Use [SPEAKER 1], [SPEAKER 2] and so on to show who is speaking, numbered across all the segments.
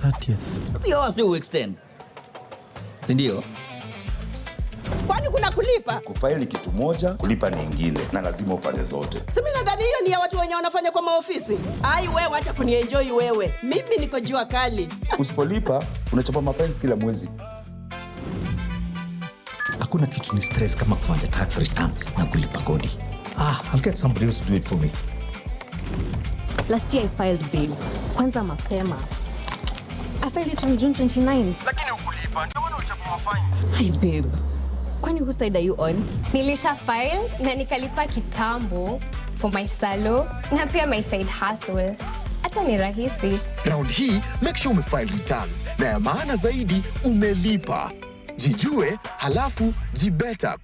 [SPEAKER 1] 30th.
[SPEAKER 2] Sio wasi uextend. Si ndio?
[SPEAKER 3] Kwani kuna kulipa?
[SPEAKER 4] Kufaili ni kitu moja, kulipa ni ingine, na lazima ufanye zote.
[SPEAKER 3] Si mimi nadhani hiyo ni ya watu wenye wanafanya kwa maofisi. Ai wewe, acha kunienjoy wewe. Mimi niko jua kali.
[SPEAKER 4] Usipolipa unachapa mafines kila mwezi.
[SPEAKER 1] Hakuna kitu ni stress kama kufanya tax returns na kulipa kodi. Ah, I'll get somebody else to do it for me.
[SPEAKER 5] Last year I filed babe. Kwanza mapema. I filed it on June 29.
[SPEAKER 6] Lakini ukulipa ndio maana uchapa mafine.
[SPEAKER 5] Hi babe. Kwani whose side are you on?
[SPEAKER 7] Nilisha file na nikalipa kitambo for my salo na pia my side hustle. Hata ni rahisi.
[SPEAKER 8] Round hii make sure umefile returns na ya maana zaidi umelipa. Jijue halafu jibeta.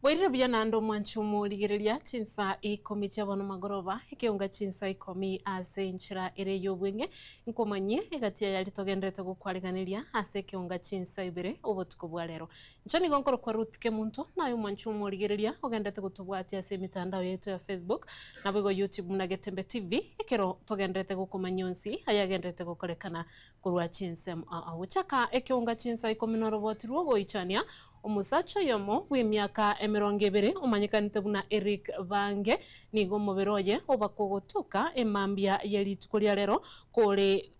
[SPEAKER 9] Bwairire buya naende omwanchi omorigereria chinsa ikomi chia bono magoroba ekeunga chinsa ikomi ase enchera ere y'obwenge nkomanyie egati yari togenderete gokwariganiria ase ekeunga chinsa ibere obotuko bwa rero. Inche nigo nkorokwa Ruth Kemunto naye omwanchi omorigereria ogenderete gotobwatia ase emitandao yetu ya Facebook nabo igo YouTube na Getembe TV ekero togenderete gokomanya onsi ayagenderete gokorekana korwa chinsemo ao. Gochaka ekeunga chinsa ikomi na oroboti rwa ogoichania omosacha oyomo bwa emiaka emirongo ebere omanyekanete buna Eric Bange nigo omobere oye obakogotoka emambia ya rituko ria rero kore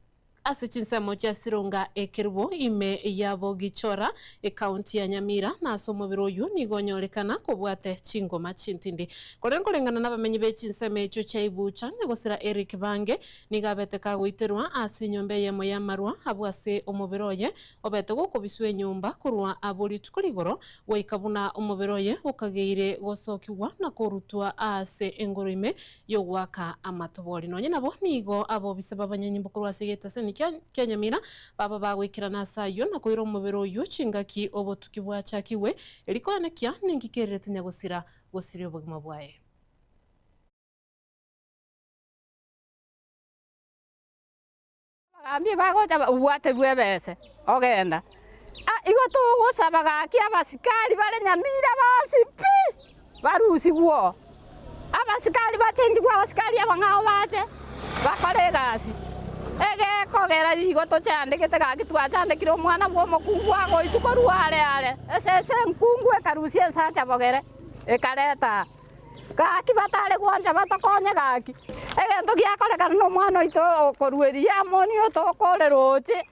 [SPEAKER 9] ase chinsemo chia Sironga ekerubo ime ya Bogichora ekaunti ya Nyamira na ase omobere oyo nigo onyorekana kobwate chingoma chintindi. Kore nkoreng'ana na abamenyi be chinsemo echo chia Ibucha gosira Eric Bange nigo abete kagoiterwa ase enyomba eyemo ya amarwa abwo ase omobere oye obete gokobiswa enyomba korwa abo rituko rigoro goika buna omobere oye okageire gosokiwa na korutwa ase engoro ime yogoaka amatobori. Nonye nabo nigo abobisa b'abanyanyimbo korwa ase egetaseni kia Nyamira baba bagoikerana ase aywo na koira omobere oywo chingaki obotuki bwachakiwe erikoenekia ninki kererete nyagosira gosiria obogima bwaye.
[SPEAKER 10] Abagambia bagocha obwate bw'ebese ogenda. Ah, igo togosaba gaki abasikari bare Nyamira bonsi pi barusigwo. Abasikari bachenjigwe abasikari abang'ao bache bakore egasi. Egekogera igo tochandegete gaki twachandekire omwana bwa omokungu agoitwa korwa are are. Esese nkungu ekarusia ensacha bogere ekareta. Gaki batare gwancha batokonye gaki. Egento giakorekana na omwana oito okorueria amoni otokore roche.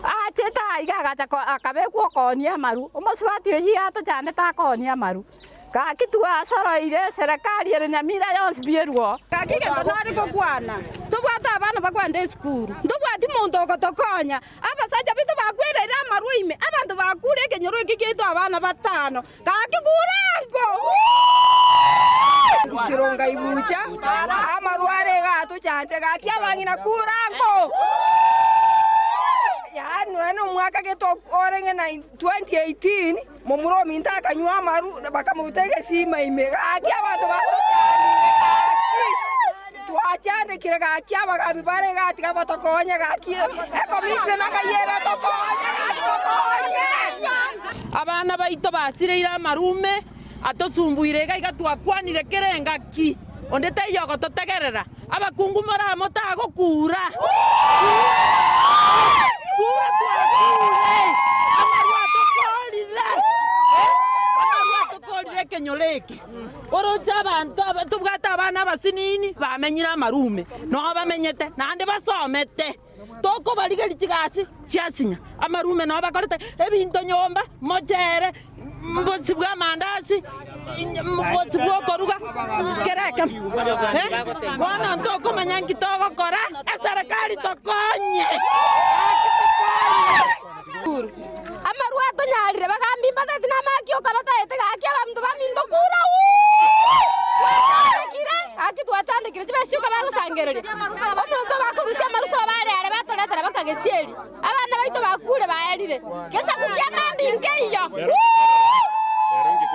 [SPEAKER 10] Achete aiga agacha akabekwa okonia amaru. Omosubati oyio atochandete akonia amaru. Gaki twasoroire serikali ere Nyamira yonsi bierwo.
[SPEAKER 3] Gaki gento nare gokwana. Tobwate abana bakwenda esukuru. Ntobwati monto ogotokonya. Abasacha bitu bakwereire amaru ime. Abanto bakure ekenyoro eke kiaito abana batano. Gaki kurango.
[SPEAKER 11] Sironga Ibucha amaru are gatochande gaki abang'ina kurango. Yaani wena omwaka gete orenge na 2018 momura ominto akanywa amaru bakamoruta egesima ime gaki abanto batochandire gaki twachandekire gaki abagambi bare gatiga batokonye gaki ekomishona ngaiere tokonye gaki tokonye.
[SPEAKER 12] Abana baito basireire amarume atosumbuire iga iga twakwanire kere engaki onde taiyo ogototegerera abakungu moramo tagokura. Kura twakure amaru atokorire amaru atokorire ekenyoro eke oroche abanto tobwate abana abasinini bamenyire amarume noo bamenyete naende basomete. Tokobarigeria chigasi chiasinya, amarume nao bakorete ebinto nyomba, mochere, mbosi bwa amandasi, mbosi bwa okoruga, kera ekemo. Eh, bono ntokomanya nki togokora, eserekari tokonye, gaki tokonye.
[SPEAKER 3] Amarwa atonyarire bagambi mbateti namakioka bataete gaki abanto baminto kura uuh twachandekire gaki twachandekire chibesa chioka bagosangereria omonto bakorusia amaruso bare are batoretera bakagesieri abana baito bakure baerire gesaku kia mambi nkeiyo uuh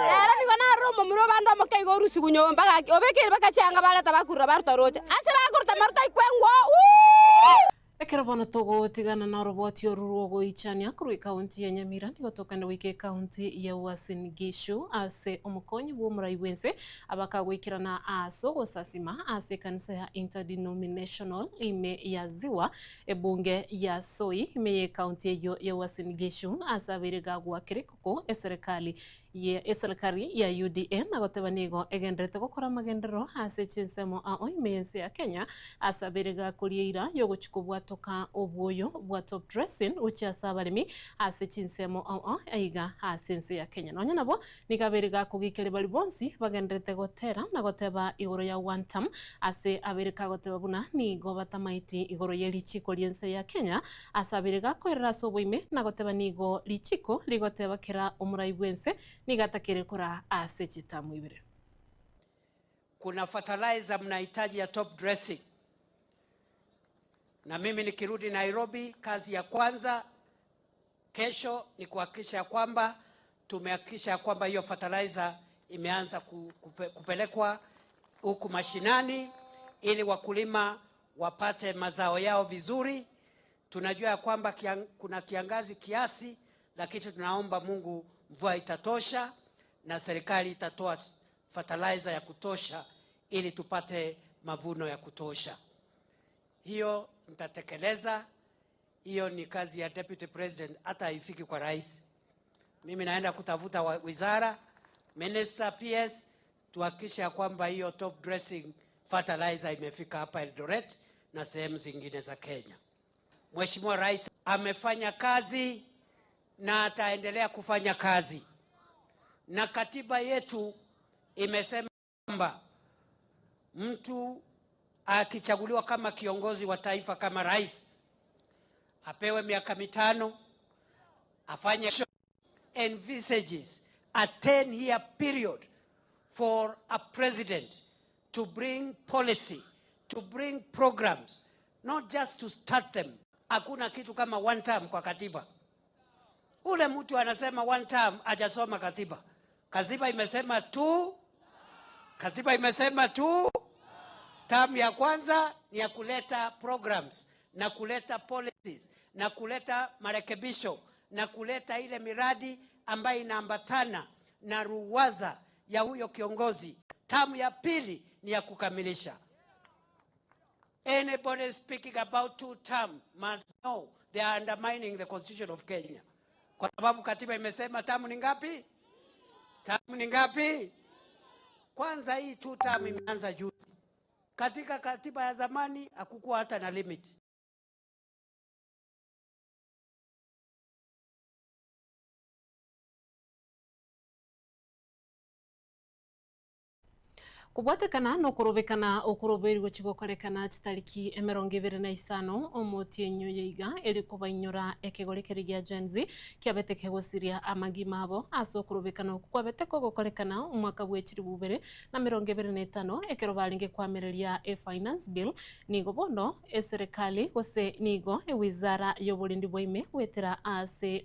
[SPEAKER 3] rero nigo narora omomura obande omoke iga orusigwe nyomba gaki obekeire baka chianga bareta bakurura baruta roche ase bakoruta maruta aikwengwa uuh.
[SPEAKER 9] Ekero bono togotigana noroboti oru rw'ogoichania korwa ekaunti ya Nyamira, nigo tokende goika ekaunti ya Uasin Gishu ase omokonyi bw'omorai bw'ense abakagoikerana ase ogosasima ase ekanisa ya Interdenominational ime ya Ziwa, ebunge ya Soi ime y'ekaunti eyio ya Uasin Gishu ase abeire gagwakire koko eserekari ye eserekari ya UDA na goteba nigo egendererete gokora amagenderero ase chinsemo ao ime y'ense ya Kenya ase abere gakoria eira y'ogochia kobwatoka obwoyo bwa top dressing gochia ase abaremi ase chinsemo ao ao aiga ase ense ya Kenya. Nonya nabo nigo abere gakogikeria baria bonsi bagendererete gotera na goteba igoro ya one term ase abere kagoteba buna nigo batamaeti igoro ye richiko ri'ense ya Kenya Ase abere gakoerera ase oboime, na goteba nigo richiko rigoteba kera omorai bw'ense nigo atakere koraa ase chitamu ibere.
[SPEAKER 13] Kuna fertilizer mnahitaji ya top dressing, na mimi nikirudi Nairobi, kazi ya kwanza kesho ni kuhakikisha ya kwamba tumehakikisha ya kwamba hiyo fertilizer imeanza kupelekwa huku mashinani ili wakulima wapate mazao yao vizuri. Tunajua ya kwamba kiang, kuna kiangazi kiasi, lakini tunaomba Mungu mvua itatosha na serikali itatoa fertilizer ya kutosha ili tupate mavuno ya kutosha. Hiyo nitatekeleza. Hiyo ni kazi ya deputy president, hata haifiki kwa rais. Mimi naenda kutafuta wizara, minister, PS, tuhakikishe ya kwamba hiyo top dressing fertilizer imefika hapa Eldoret na sehemu zingine za Kenya. Mheshimiwa Rais amefanya kazi na ataendelea kufanya kazi, na katiba yetu imesema kwamba mtu akichaguliwa kama kiongozi wa taifa kama rais apewe miaka mitano afanye envisages a 10-year period for a president to bring policy, to bring programs, not just to start them. Hakuna kitu kama one term kwa katiba. Ule mtu anasema one term hajasoma katiba. Katiba imesema tu, katiba imesema tu, term ya kwanza ni ya kuleta programs na kuleta policies na kuleta marekebisho na kuleta ile miradi ambayo inaambatana na ruwaza ya huyo kiongozi. Tamu ya pili ni ya kukamilisha. Anybody speaking about two term must know they are undermining the constitution of Kenya, kwa sababu katiba imesema tamu ni ngapi? Tamu ni ngapi? Kwanza hii two term imeanza juzi. Katika katiba ya zamani hakukuwa hata na limit.
[SPEAKER 9] Kobwatekana nokorobekana okorobeirwe gochia gokorekana chitariki emerongo ebere na isano omotienyi oyo iga eri kobainyora ekegori keria gia Gen Z kiabete kegosiria amagima abo ase okorobekana okwo kwabete kogokorekana omwaka bwe chilifu ibere na merongo ebere na etano ekero barenge koamereria e Finance Bill nigo bono eserekari gose nigo ewizara y'oborendi bwa ime goetera ase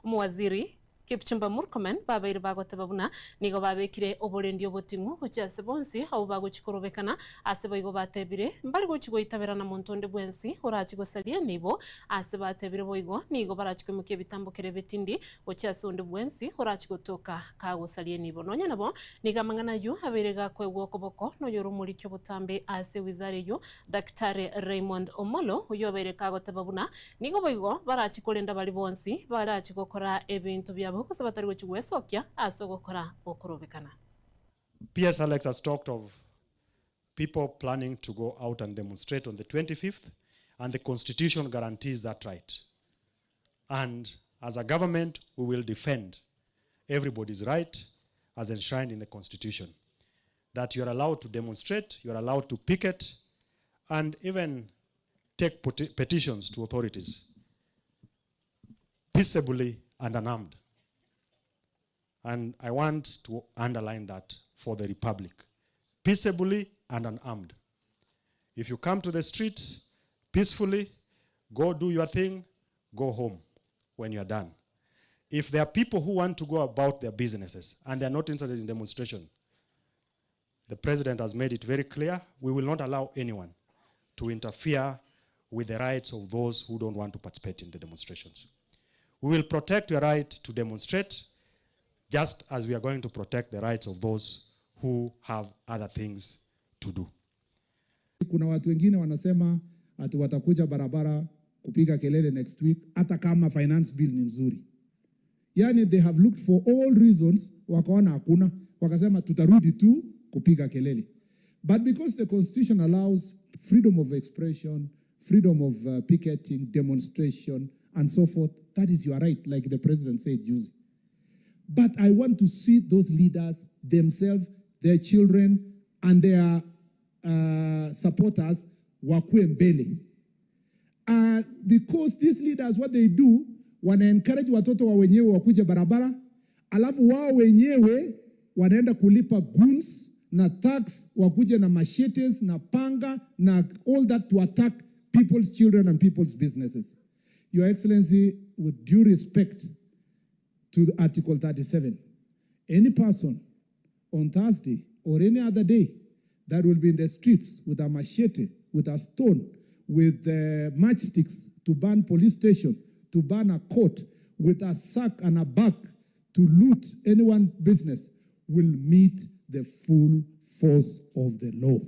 [SPEAKER 9] omowaziri Kipchumba Murkomen babeire bagoteba buna nigo babekire oborendi oboting'u gochia ase bonsi abwo bagochia korobekana, ase boigo batebire mbari gochia goitaberana monto onde bwensi orachie gosaria nibo, ase batebire boigo nigo barachie koimokia ebitambo kera ebetindi gochia ase onde bwensi orachie gotoka kagosaria nibo. Nonya nabo nigo amang'ana ayio abeire gakoegwa okoboko noyore omoriki obotambe ase ewizara eyio Daktari Raymond Omollo oyio obeire kagoteba buna Nigo boigo barachie korenda baria bonsi barachie gokora ebinto biabo gose batari gochia gwesokia ase ogokora okorobekana.
[SPEAKER 14] PS Alex has talked of people planning to go out and demonstrate on the 25th. And the Constitution guarantees that right. And as a government, we will defend everybody's right as enshrined in the Constitution. That you are allowed to demonstrate, you are allowed to picket, and even take petitions to authorities peaceably and unarmed. And I want to underline that for the Republic. Peaceably and unarmed. If you come to the streets peacefully, go do your thing, go home when you're done. If there are people who want to go about their businesses and they are not interested in demonstration, the president has made it very clear we will not allow anyone to interfere with the rights of those who don't want to participate in the demonstrations. We will protect your right to demonstrate just as we are going to protect the rights of those who have other things to do.
[SPEAKER 15] Kuna watu wengine wanasema ati watakuja barabara kupiga kelele next week hata kama finance bill ni nzuri. Yani they have looked for all reasons, wakaona hakuna, wakasema tutarudi tu kupiga kelele. But because the constitution allows freedom of expression, freedom of picketing, demonstration, and so forth, that is your right, like the president said juzi. But I want to see those leaders themselves, their children, and their supporters wakue mbele. Because these leaders what they do, wana encourage watoto wa wenyewe wakuje barabara, alafu wao wenyewe wanaenda kulipa goons na tax, wakuje na machetes na panga na all that to attack people's children and people's businesses. Your Excellency, with due respect to the Article 37, any person on Thursday or any other day that will be in the streets with a machete, with a stone, with matchsticks to burn police station, to burn a court, with a sack and a bag to loot anyone's business, will meet the full force of the law.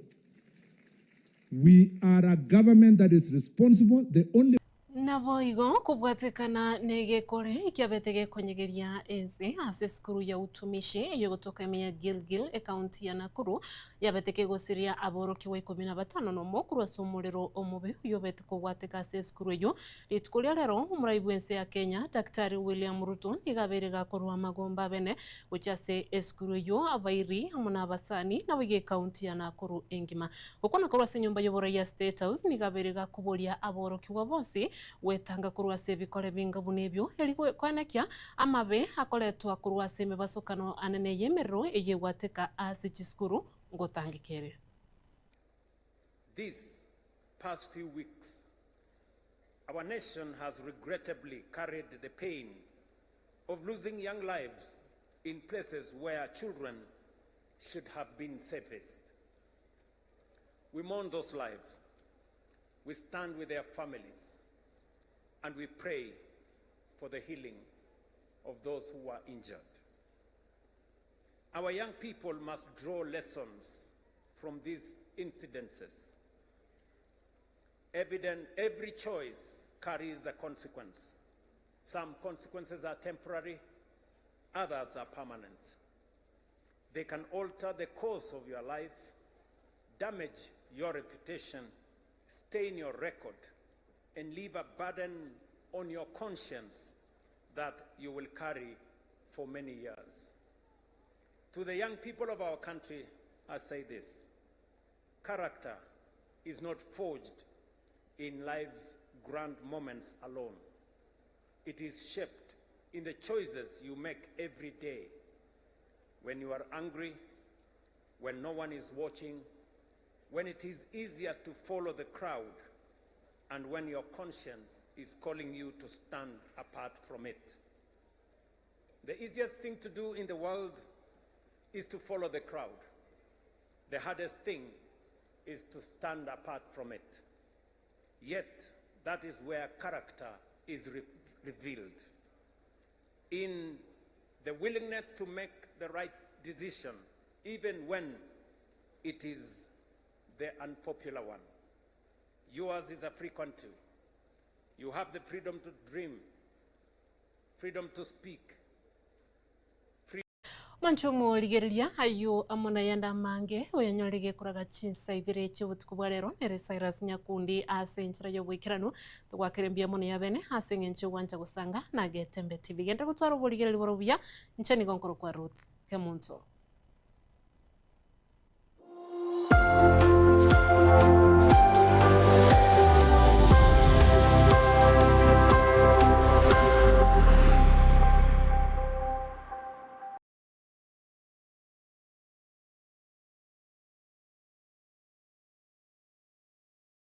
[SPEAKER 15] We are a government that is responsible. The only
[SPEAKER 9] Naboigo kobwatekana negekore ekiabete gekonyegeria ense ase esukuru ya utumishi eyogotoka ime ya Gilgil ekaunti ya Nakuru yabete kegosiria aborokigwa 15 nomo korwa ase omorero omobe oyobete kogwateka ase esukuru eyo. Rituko ria rero omorai bwa ense ya Kenya Daktari William Ruto nigo abeire gakorwa amagomba abene gochia ase esukuru eyo abairi amo na abasani naboigo ekaunti ya Nakuru engima. Gokwana korwa ase enyomba ya oborai ya State House nigo abeire gakoboria aborokigwa bonsi gwetanga korwa ase ebikore binga buna ebio eri koenekia amabe akoretwa korwa ase emebasokano anene ya emerero eyegwateka ase chisukuru ngotangekere.
[SPEAKER 16] These past few weeks, our nation has regrettably carried the pain of losing young lives in places where children should have been safest. We mourn those lives. We stand with their families, and we pray for the healing of those who were injured. Our young people must draw lessons from these incidences. Evident, every choice carries a consequence. Some consequences are temporary, others are permanent. They can alter the course of your life, damage your reputation, stain your record, and leave a burden on your conscience that you will carry for many years. To the young people of our country, I say this: character is not forged in life's grand moments alone. It is shaped in the choices you make every day. When you are angry, when no one is watching, when it is easier to follow the crowd, and when your conscience is calling you to stand apart from it. The easiest thing to do in the world is to follow the crowd. The hardest thing is to stand apart from it. Yet, that is where character is revealed. In the willingness to make the right decision, even when it is the unpopular one. Yours is a free country. You have the freedom to dream, freedom to speak.
[SPEAKER 9] Mwanche omorigereria ayio amo nayande amange, oyanyore gekoraga chinsa ibere chi'obotuko bwa rero, nere Cyrus Nyakundi ase enchera y'oboikeranu. Togwakera mbuya mono yabene ase eng'encho y'ogwancha gosanga na Getembe TV. Genderera gotwara oborigereria bore obuya, inche nigo nkorokwa Ruth Kemunto.